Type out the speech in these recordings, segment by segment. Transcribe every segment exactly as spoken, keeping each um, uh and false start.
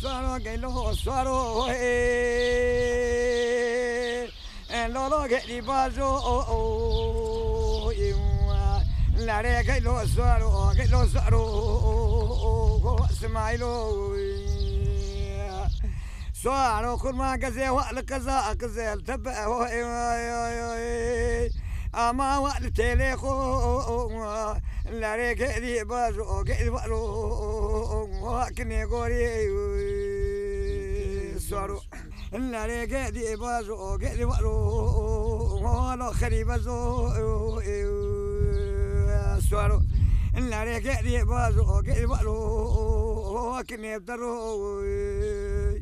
Suaro gelo suaro, eh, lolo gedi bazo, oh, oh, eh, lare gelo suaro, gelo suaro, oh, oh, oh, Ismailo, eh. Suaro kurma gaze wa le kaza gazel tabe, oh, eh, oh, eh, oh, eh. Ama wa le tele ko, oh, oh, oh, lare gedi bazo, gedi bazo, oh, oh, oh, oh, kine gori, eh, suaro. Lare gedi bazo, gedi bazo, oh, oh, oh, lo kheri bazo, eh, eh, suaro. Lare gedi bazo, gedi bazo, oh, oh, oh, kine daro, eh.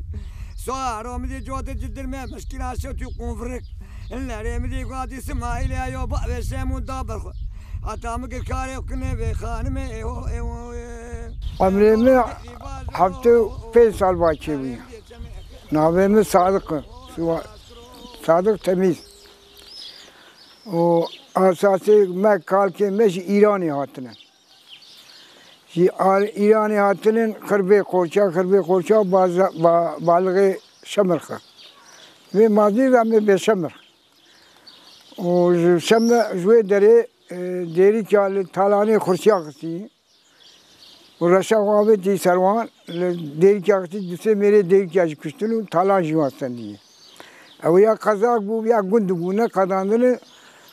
Suaro mi di cote cidir me, meskina şetu konfrik. Lare mi di gadi Ismail ya yo ba ve şemu da berxu. Ata mi gir kare kine ve xanime, eh, oh, eh, oh, eh. Emrê min heftê û pênc sal va çêbûye. Navê min Sadiq e. Siwa-, Sadiq Temîz. Û esasê me, kalkê me ji Îranê hatine. Ji Ar-, Îranê hatinin Xirbê Qorça, Xirbê Qorça baza-, ba-, balixê Şemirxe. Vê mazî ve me bê Şemirx. Û ji Şemir, ji wê derê, e, dêrîka li Talanê Xursiya xistî. Û reşa xwe avêtî ser wan, li dêrîka xistî, du sê mêrê dêrîka jî kuştin û talan jî wan stendî. Ew ya qezak bû, ya gund bû, ne qedandine,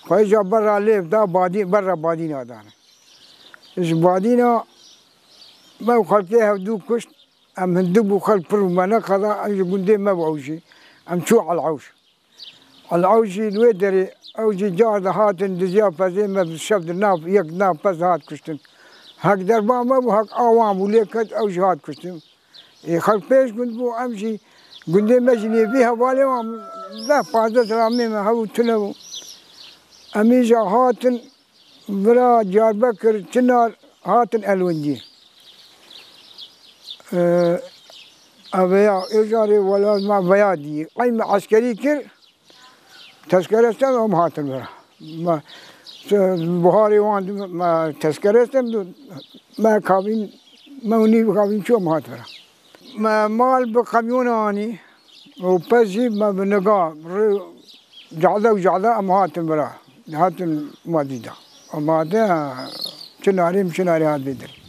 xwe ja berra lêv da, badî-, berra badîna dane. Ji badîna me û xelkê hevdû kuşt, em hindik bû, xelk pir bû, me neqeda, em ji gundê me bû ew jî. Em çû Elewş. Elewş jî li wê derê, ew jî car dihatin, diziya pezê me bi şev di nav, yek nav pez hat kuştin. Hek derba me bû, hek a wan bû, lê ket, ew jî hat kuştin. Ê, xelk pêş gund bû, em jî gundê me jî nêvî hevalê wan, deh pazdeh zilamê me hebû, tune bû. Em îja hatin, vira Diyarbekir, Çinar hatin Elwindî. Ee, eveya, êjarê welat me veya dî. Qey me eskerî kir, tezkere stem em hatin vira. Me, se-, buharê wan di me tezkere stem du, me kabîn, me û nîv kabîn çû em hat vira. Me mal bi kamyona anî û pez jî me bi niga rê cade û cade em hatin vira. Hatin Madîda. Em hate Çinarê, em Çinarê hat vê dir.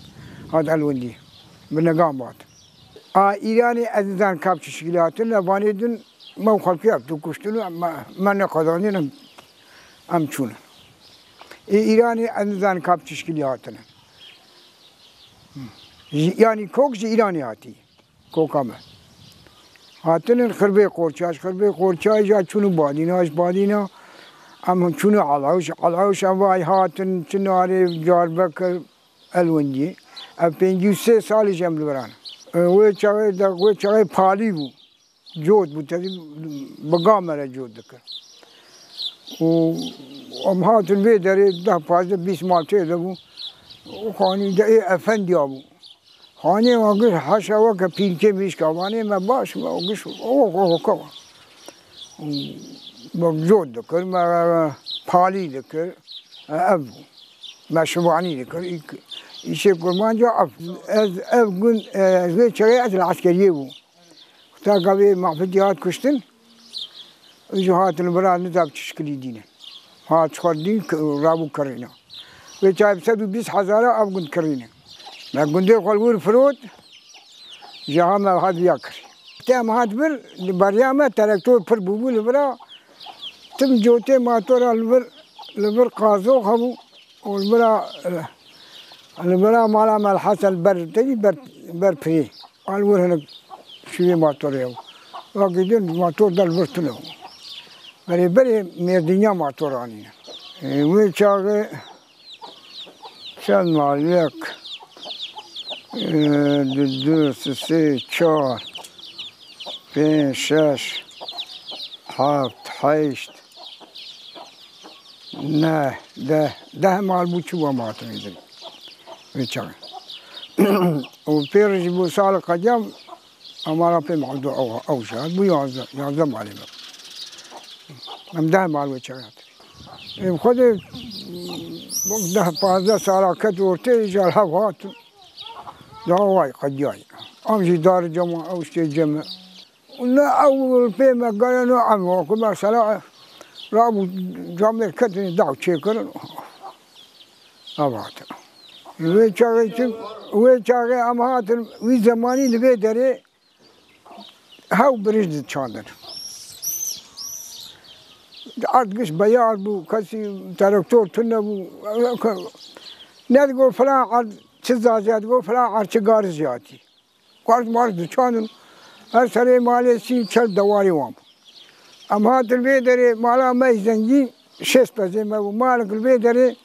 Hat Elwindî. Bi niga em hatin. A Îranê ez nizanim ka bi çi şikilî hatin, le vanê din me û xelkê hevdû kuştin û me, me neqedandin em, em çûnin. Ê Îranê ez nizanim ka bi çi şikilî hatine. Ji, yanî kok ji Îranê hatî. Koka me. Hatinin Xirbê Qorça, ji Xirbê Qorça îja çûnû Badîna, ji Badîna em çûnû Elewş, Elewş em vay hatin, Çinarê, Diyarbekir, Elwindiyê. Ev pêncî û sê salî ji em li vir an. Wê çaxê de, wê çaxê palî bû. Cot bû, tevî bi ga me re cot dikir. Û em hatin vê derê deh, pazdeh, bîst mal tê de bû. Û xanî de ê efendiya bû. Xanê wan giş heşa weke pîrkê mişka. Vanê me baş, me giş o, o, o, o, me cot dikir, me palî dikir. Ev bû. Me şivanî dikir. Îk-, îşê kurmanca ev. Ez, ev gund, e, vê çaxê ez li eskeriyê bûm. Xweta gavê mafetî hat kuştin. Îjo hatin vira nizam çi şikilî dîne. Hat xwar dîn k-, rabû kirîna. Vê çaxê bi sed û bîst hezara ev gund kirîne. Me gundê xwe li wir firot. Ji ha me hat viya kirî. Te em hat vir, li beriya me terektor pir bûbû li vira. Tim cotê matora li vir, li vir qazo hebû. Û li vira, li vira mala me li Hesen ber, tevî ber, ber pirê. Al wir hinek şivê matorê ew. Wekî din mator da li vir tune bû. Berê berê mêrdinya mator anîne. Ê, wê çaxê çend mal? Yek, ê, du, du, sê, çar, pênc, şeş, heft, heşt, neh, deh, deh mal bû çû em hatin vê derê. Vê çaxê. Û pêr ji bo sala qediyam, em ara pê mal du ew, ew jî hat bû yazdeh, yazdeh malê me. Em deh mal wê çaxê hatin. Em xwedê deh pazdeh sala ket ortê, îcar hev hatin. Daha way qediyayî. Ev jî dar cema ew ştê cem e. Ne ew pê me gere ne ev ku mesela rabû camêr ketin daw çêkirin. Ev hatin. Wê çaxê çi, wê çaxê em hatin, wî zemanî li vê derê hew birîj diçandin. Erd giş beyar bû, kesî traktor tune bû. Ne digot filan erd çi zaziya, digot filan erd çi garizî hatî. Qarz marz diçandin. Her serê malê sî çel dewarê wan bû. Em hatin vê derê mala me zengîn şêst pezê me bû. Malek li vê derê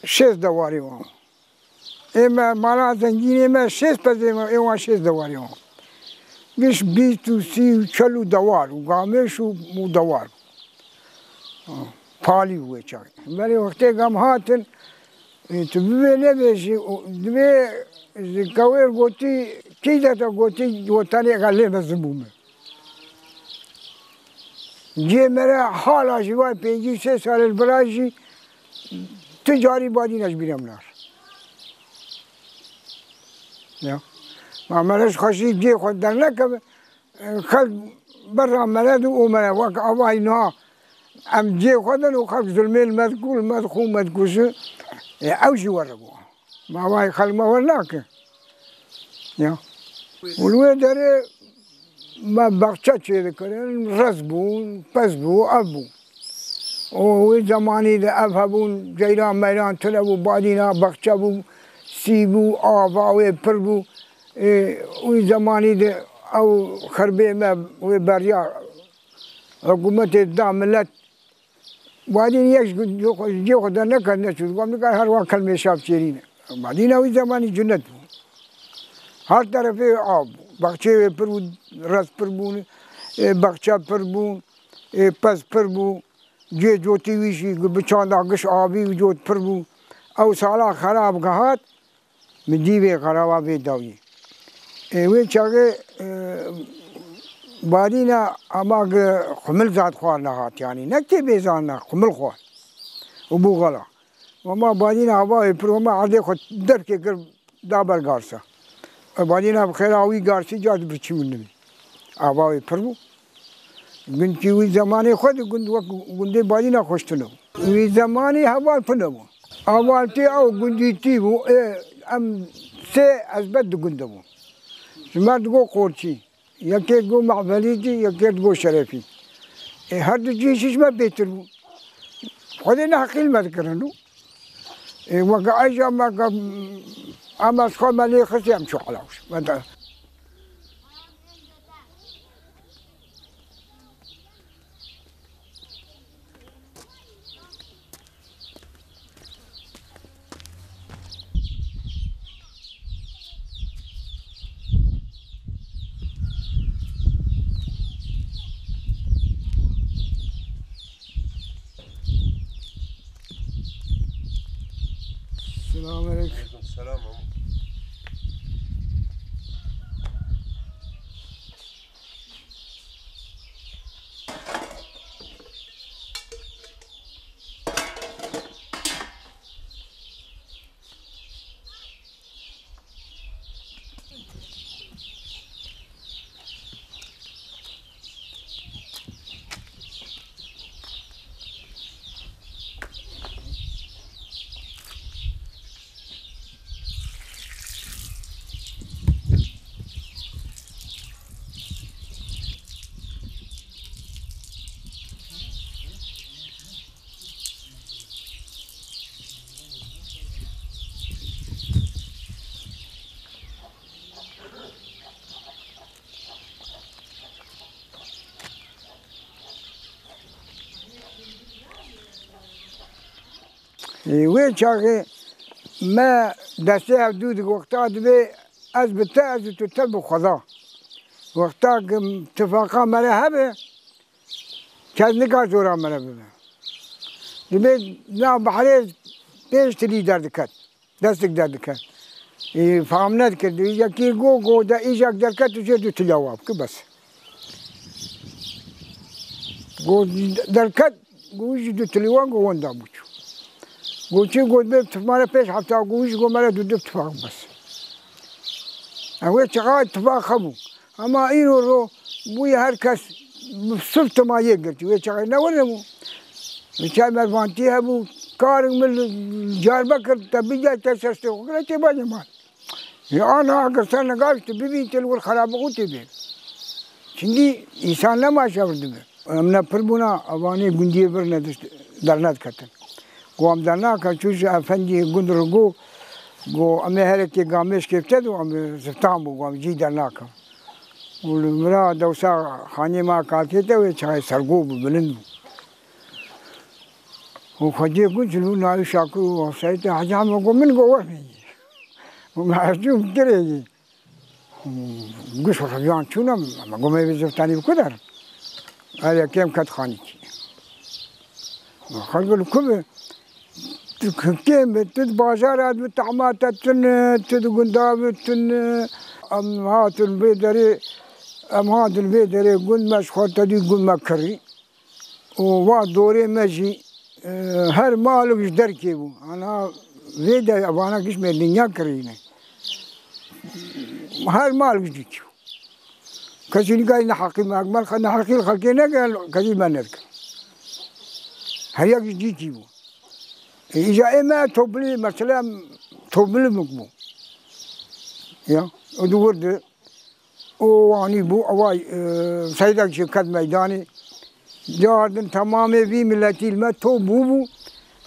şêst dewarê wan bû. Ê me mala zengînê me şêst pezê me, ê wan şêst dewarê wan. Giş bîst û sî û çel û dewar û gamêş û, û dewar. Palî wê çaxê. Belê wextê gam hatin, e, tu bibê nebêjî, û divê ji kewêr gotî, kî de te gotî, gotanê eger lê mezin bûme. Cê me re hala jî vay pêncî sê salê li vira jî tu carî badîna ji bîra min ar. Ya. Ma me re ji xweşî cê xwe dernekeve, xelk berra me re di û me re wek avayî niha em cê xwe din û xelk zulmê li me dikû, li me dixû, me dikujin. Ê, ew jî were bû. Ma vay xelk me wer nake. Ya. Û li wê derê me baxçe çêdikirin, rez bûn, pez bû, ev bû. Û wê zemanî de ev hebûn, ceyran meyran tune bû, badîna baxçe bû, sî bû, ava wê pir bû. Ê, wî zemanî de ew xirbê me wê beriya hikûmetê da milet. Badîn yek ji cê xwe, cê xwe derneket neçû. Digot, nikare her wa kelmê şav çêrîne. Badîna wî zemanî cunet bû. Her terefê av bû. Baxçeyê wê pir bû, rez pir bûn, ê, baxçe pir bûn, ê, pez pir bû. Cê cotî wî jî bi çanda giş avî û cot pir bû. Ew sala xerab gihat. Min dî vê xeraba vê dawiyê. Ê, wê çaxê, e, badîna ama ki xumil zad xwarina hat, yanî ne tê bêzanina, xumil xwar. Û bû xela. Wema badîna ava wê pir wema erdê xwe derkê kir da ber garsa. E, badîna bi xêra wî garsî ca dibiçî min nivî. Ava wê pir bû. Gund kî wî zemanê xwe di gund wek gundê badîna xweştine bû. Wî zemanê heval tune bû. Avaltî ew gundîtî bû. Ê, em sê ezbet di gund de bûn. Ji me digot Qorçî. Yekê digot Mehvelîtî, yekê digot Şerefî. Ê, her du cî şîş me bêtir bû. Xwedê neheqî li me dikirin û. Ê, weke eja me ke, em ez xwe me lê xistî em çû Elewş. Me de Selamünaleyküm. Aleyküm selam. Ê, wê çaxê me destê ev dû di wexta dibê ez bi te, ez û tu te bi Xweda. Wexta ki tifaqa me re hebe, kes nikar zora me re bibe. Dibê na behrê pênc tilî derdiket. Destek derdike. Ê, feham nedikir. Yekî go, go de îjek derket û jê du tilya wa bike bes. Go derket, go jî du tilya wan go wenda bû çû. Go çi go be tifmare pêş hefta go jî go mere du du tifak bes. Ew ê çaxa tifaq hebû. Hema îro ro bûye her kes bi sif timayê girtî. Wê çaxê ne were bû. Li çay mervantî hebû, karin min li Diyarbekir te bigel te sestê xwe kire tê bacê mal. Ya ana girse nigaş tu bibî tu li wir xerabixû tê bê. Çimkî însan nema şevir dibe. Em ne pir bûna, evanê gundiyê vir ne dişt-, dernediketin. Ku em dernakin, çû ji efendiyê gund re got, got, "Em ê herekê gamêşkê bide û em ê ziftan bû, got, em cî dernakin." Û li vira dewsa xaniyê me kalkê te wê çaxê sergo bû, bilind bû. Û xwediyê got, "Cilû navî Şakir û Hoseyî te Hecî Hemî got, min got, wexmê yî." Û me ez çûm kirê yî. Guş û xeviyan çûne, me got, "Me vê ziftanî bi ku der?" Her yekê em ket xanîkî. Xelk li ku bi? Tu kêm bi, tu di bajara bi, tehma te tune, tu di gunda bi tune. Em hatin vê derê, em hatin vê derê gund me ji xwe te dî gund me kirî. Û va dorê me jî, e, her malek ji derkê bû. Ana vê de evana giş me dinya kirîne. Her malek ji dîkî bû. Kesî nîkayî neheqî me, me neheqî li xelkê neke, kesî me nedike. Her yek ji dîkî bû. E, îca ê me toplî, mesela toplî bû. Ya, û di wir de û wanî bû, ewa, e, seydek jî ket meydanê. Cardin temamê vî miletî li me top bûbû.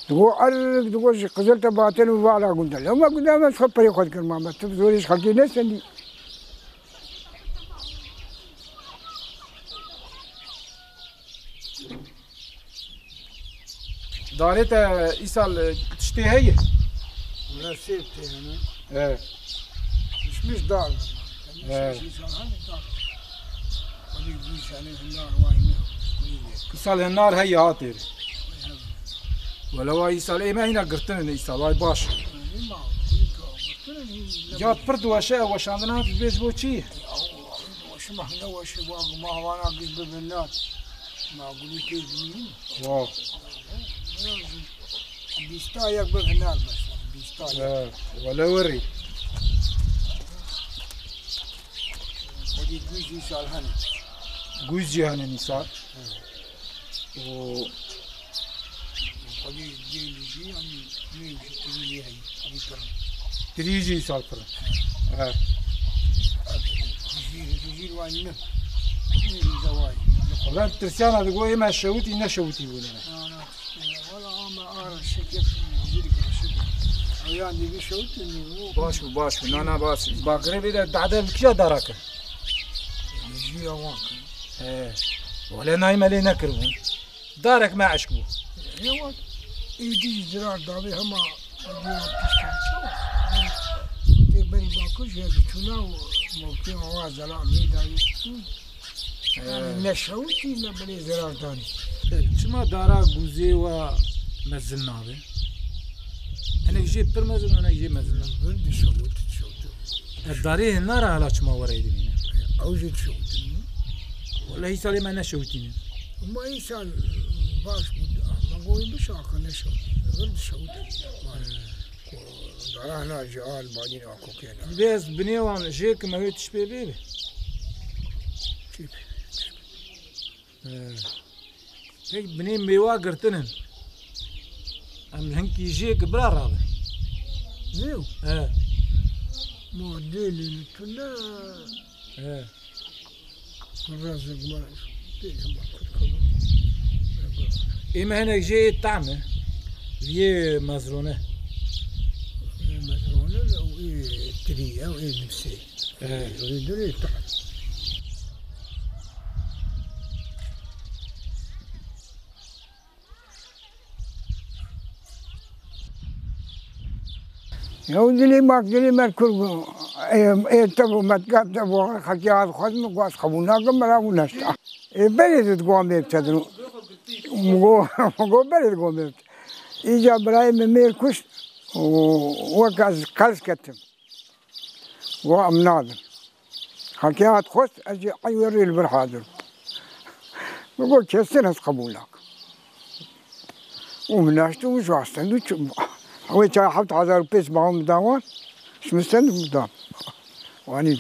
Digo erik, digo ji Qizil te batin û vala gundel. Lewma gundel me ji xwe perê xwe dikir mame. Tu bi zorê ji xelkê nesendî. Darê te îsal, e, tiştê heye? Wala sêv tê hene. He. Mişmiş dar. He. Mişmiş îsal hene dar. Hadi bu sene hindar vay ne. Îsal hinar heye hatê. Wala wa îsal ê me hîna girtin in îsal, vay baş. Ê ma, girtin in hîn. Ya pir diweşe, weşandina tu dibêj bo çi? Şima hine weşî wa guma wana giş bibin nat. Ma gulî tê dînin. Wa. Bîsta yek bibin nat mesela. Bîsta yek. He, wele werî. Hadi güz îsal hene. Güz jî hene îsal. He. Û Xwedî dê li jî, yanî, nê jî tirî lê heyî, xwedî pir in. Tirî jî îsal pir in. He. He. Hijîr, hijîr wan ne. Nê jî zewayî. Xudan tirsiyana digo, ê me şewitî, ne şewitî bûne. Na, na, tiştê ne. Wala ama ara şekef, hijîr kir şekef. Ew yan dî bi şewitî nî bû. Baş bû, baş bû. Na, na, baş. Bakirê vê de dade bi kîja dara kir? Hijîr wan kir. He. Wele nayê me lê nekiribûn. Darek me eşk bû. Ê wat, êdî jî zirar dabê hema diya pişkê çawa. Tê berî bakur jî hevî çûna û mewqê awa zelal wê dayê çû. Yanî ne şewitî ne bilê zirar danî. Çima dara guzê wa mezin nabe? Hinek jê pir mezin, hinek jê mezin nabe. Vir dişewit, dişewit. E, darê hinara hala çima were dimîne? Ew jî dişewitîne. Wele îsalê me neşewitîne. Ma îsal baş bû, ma goyî bişaxin neşewitîne. Vir dişewitîne. Dara hina ji al badîn a kokê ne. Dibê ez binê wan jê kim ew ê tiş pê bê bê. Çi pê? He. Pek binê mêwa girtin in. Em hinkî jê ki bira rabe. Zêw? He. Ma dê lê li tune. He. Razek ma pê hema kir kir. Ê me hinek jê ê tam e. Yê mezrone. Ê mezrone û ê tirî ew ê dimsê. He. Ê dirê tam. Ew dilê mak dilê me kur, ê, ê te bo metka te bo xekî hat xwest min, got ez qebûl nakim, bira bû neşta. Ê berê tu digo em ê bite diro. Min go, min go berê digo em ê bite. Îca birayê min mêr kuşt û wek ez qels ketim. Go em nadin. Xelkê hat xwest, ez jî ey wê rê li vir hadir bûm. Min got, kesin ez qebûl nakim. Û min naşt û ji astend û çûm. Ew ê çay heft hezar û pênc mahû min da wan, ji min stend û min da. Wanî,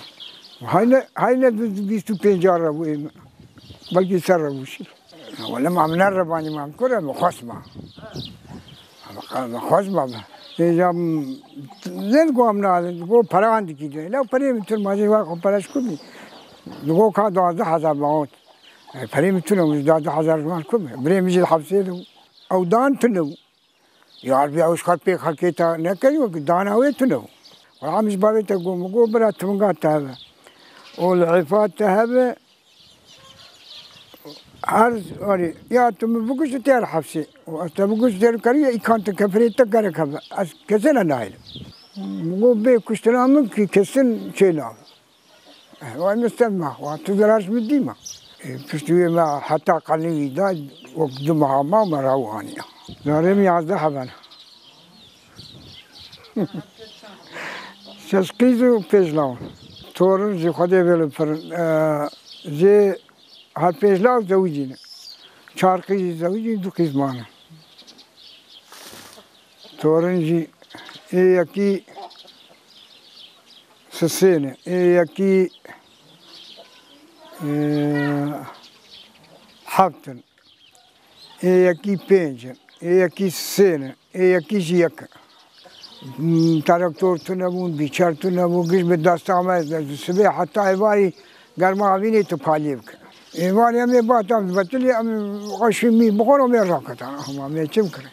hayne, hayne bîst û pênc re bû, belkî ser re bû şî. Wele ma min nerevanî, ma min kure, min xwest ma. Min xwest ma. Êja, zêd go em na, go peran dikî de. Lew perê min tur ma jê wa xwe pere ji ku bî. Go ka duwazdeh hezar ma got. E, perê min tune, duwazdeh hezar ji wan ku bî. Birê min jî li hepsê de bû. Ew dan tune bû. Ya Rebî, ew ji xwe pê xelkê te nekirî, wek dana wê tune bû. Wela min ji bavê te got, min got, bira, tivinga te hebe. Û lihêfa te hebe, her, erê, ya tu min bikuşt, tu tê hepsê. Û ez te bikuşt, tu tê kerî, îkan tu keferê te gerek hebe. Ez kesê ne nayêlim. Min got, bê kuştina min kî kesin çê nabe. Vay, min ser me, wa tu zerar ji min dî me. E, piştî wê me heta qelî wî da, wek du meha ma, me raw aniya. Zarê min yazdeh heben. Şeş qîz û pênc law. Torin jî Xwedê vê li pir, e, jê her pênc law zewicî ne. Çar qîz zewicî, du qîz mane. Torin jî ê yekî sisê ne, ê yekî, e, heft in, ê yekî pênc in, ê yekî sisê ne, ê yekî jî yek e. Hmm, traktor tune bûn, bîçer tune bû, giş bi desta me, sibê heta êvarî germa evînê tu paliyê bike. Êvarî em ê batan betilî, em xweşî mî bixwin, em ê raketan. Ama em ê çi bikirin?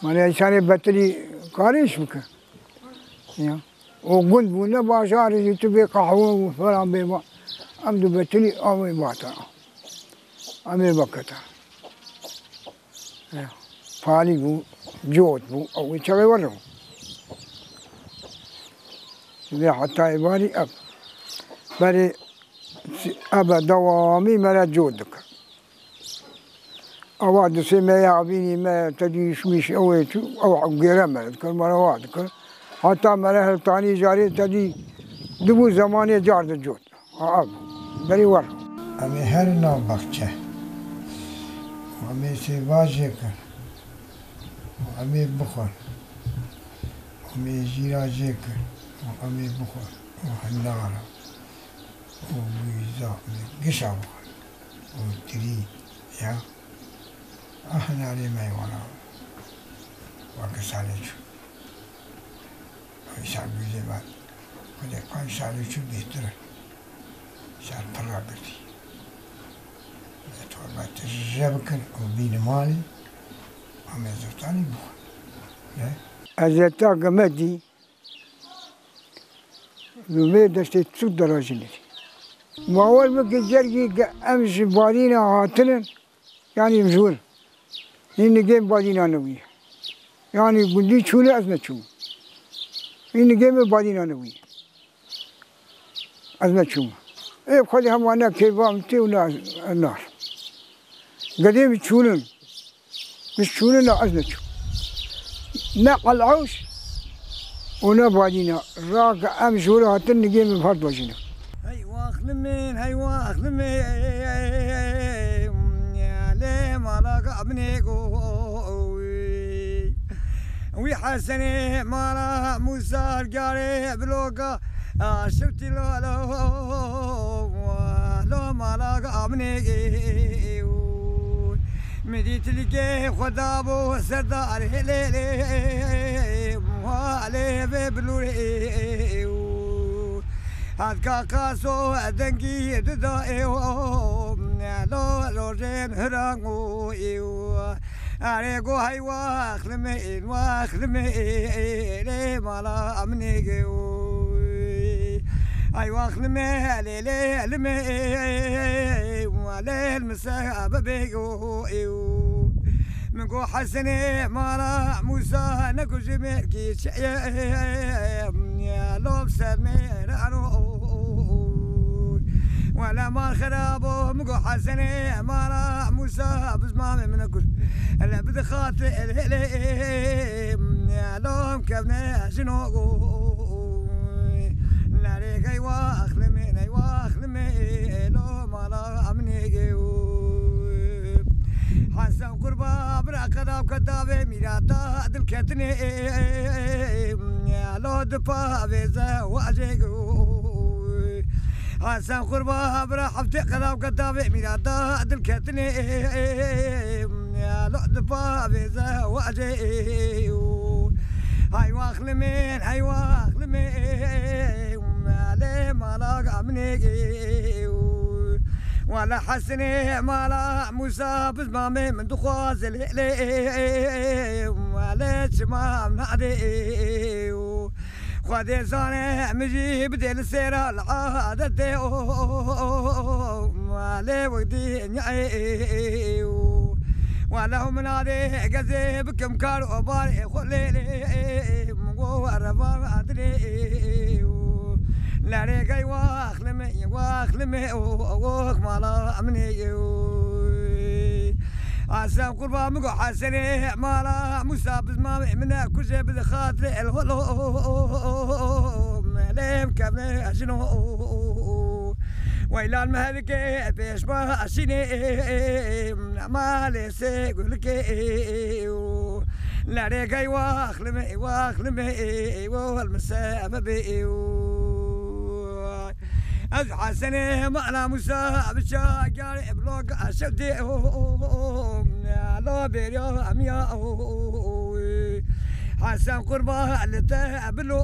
Mane însanê betilî karê iş bike. Ya. O gund bûne bajarê jî tu bê qehwe û falan bê ba. Em du betilî ew ê batan. Em ê veketan. Ya. Palî bû, cot bû, ew ê çaxê werin. Vê heta êvarî ev. Berê ebe dewamî me re cot dike. Ewa du sê me ya bînî me tedî şmîş ew ê çû, ew gêre me dikir, me re wa dikir. Heta me re hiltanî carê tedî dibû zemanê car de cot. Ha, ev. Berî wer. Em ê herin nav baxçe. Û em ê sêva jê kin. Û em ê bixwin. Û em ê jîra jê kin. Û em ê bixwin. Û hindara. Û wîza, û gişa bixwin. Û tirî, ya. Ah, narê me wana. Weke salê çû. Ew sal bû zêde. Xwedê panc salê çû bêhtir e. Sal pir ragirtî. Lê torba tije bikin û bînin malê, em ê zirtanî bixwin. Ne? Eziyeta ge me dî, li vê deştê çû derajî nedî. Bawer bike, cergî ge em ji Badîna hatinin, yanî em ji wir. Hîn nigê min Badîna ne wî ye. Yanî gundî çûne, ez neçûm. Hîn nigê min Badîna ne wî ye. Ez neçûm. Ê xwedî hema ne keyfa min tê û ne ez, ez narim. Gedê min çûnin. Min çûnin, ne ez neçûm. Ne Qelewş û ne Badîna. Ra ke em ji wir hatin, nigê min fert bajîne. Hey waxlimên, hey waxlimên, lê mala ka min ê go. Wî Hesenê mala Mûsa, garê bloka, a şewtî lo, lo, lo mala ka min ê ge. Min dî tilkê xwe dabû serdar, hê lê lê, wa lê vê bilûrê. Hat ka qaso dengî dida ê, lo rojên hirango ê. Erê go hey waxlimên, waxlimên, lê mala min ê ge. Ay waxlimê, lê lê limê, lê limse bibê go. Min go Hesenê mala Mûsa, nekujî mêrkî çi ye, lom ser mêr ero. Wele mal xerabo, min go Hesenê mala Mûsa, bizmamê min nekir. Ele bidixat, ele, ele, lom kevne jino go. Nerê gey waxlimê, ney waxlimê, lo mala min ê ge. Hesen qurba, bira qedab, qedabê mîrata dilketinê, lo dipa vêze wacê go. Hesen Qurba bira heftê qelav ketavê mîrada dilketinê. Lo dipa vêze wacê. Hay waxlimên, hay waxlimê. Lê mala gamnê. Wala Hesenê mala Musa bizmamê min dixwaze lê lê. Wala çima em nadê. Xwedê zane min jî bidê li sêra li adetê. Lê wek dinyayê. Wala min adê gezê bikim kar û barê xwe lê lê. Min go reva adilê. Lerê gey waxlimê, waxlimê, ox mala min ê. Hesen Qurba min go Hesenê mala Musa bizmamê min e kuje bi xatirê el holo. Melêm kevne jino. Weylan mehelike pêşma şînê. Malê sê gulike. Lerê gey waxlimê, waxlimê, wol min sebebê. Ez Hesenê mala Musa biça gare blok aşev dê. Lo bêriya emiya. Hesen Qurba li te bilo.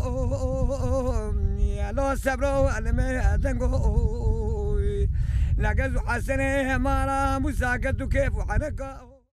Lo sebro li me dengo. Legez Hesenê mala Musa ke tu kêf û hereka.